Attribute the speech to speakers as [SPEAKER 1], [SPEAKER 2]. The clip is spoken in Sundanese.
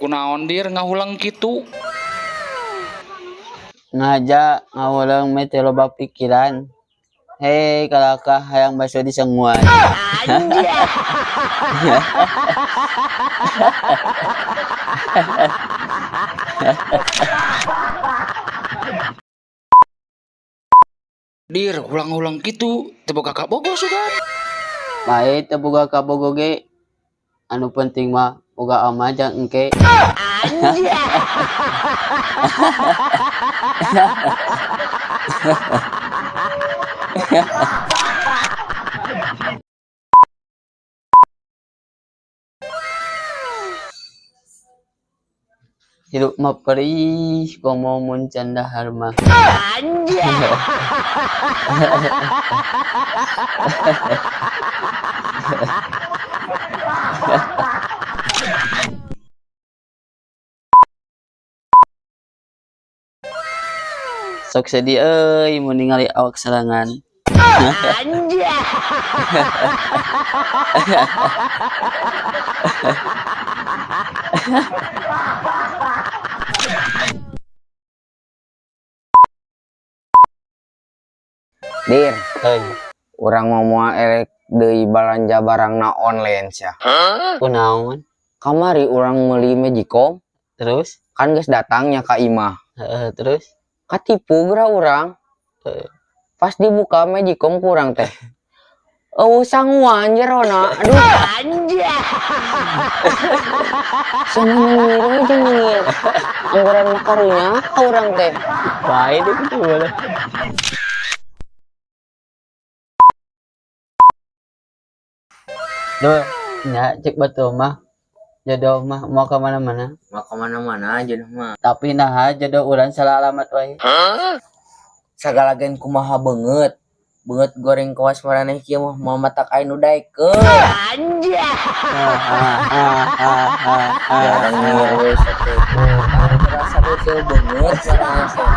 [SPEAKER 1] Kunaon dir ngahulang kitu?
[SPEAKER 2] Ngaja ngawulang meh teu loba pikiran. Hei kalakah hayang baso disenguan.
[SPEAKER 1] Dir hulang-hulang kitu teu boga kabogo sugan.
[SPEAKER 2] Bae teu boga kabogo ge. Anu penting mah boga ama jang engke. Hidup mah perih komo mun can dahar mah. Sok sedih euy mun ningali awak serangan.
[SPEAKER 3] Dir,
[SPEAKER 2] Heuy.
[SPEAKER 3] Urang mau moal erek deui balanja barangna online sia.
[SPEAKER 2] Kunaon?
[SPEAKER 3] Kamari urang meuli Magicom.
[SPEAKER 2] Terus?
[SPEAKER 3] Kan geus datangnya ka imah.
[SPEAKER 2] Heeh, terus?
[SPEAKER 3] Katipu geura urang.
[SPEAKER 2] Heeh.
[SPEAKER 3] Pas dibuka Magicom kurang teh. Eueuh sanguan jerona. Aduh. Sama nyengir aja nyengir. Anggaran makarunya urang teh.
[SPEAKER 2] Bae deh kitu boleh. Duh, nya cek batu mah. Jodoh mah mau ke mana-mana.
[SPEAKER 3] Mau ke mana-mana jodoh mah.
[SPEAKER 2] Tapi nah jodoh urang salah alamat wae.
[SPEAKER 3] Sagala gen kumaha beungeut. Beungeut goreng kawas maraneh kieu mah moal matak aya nu daekeun. Jarang we satu. Terasa teh beungeut maraneh teh.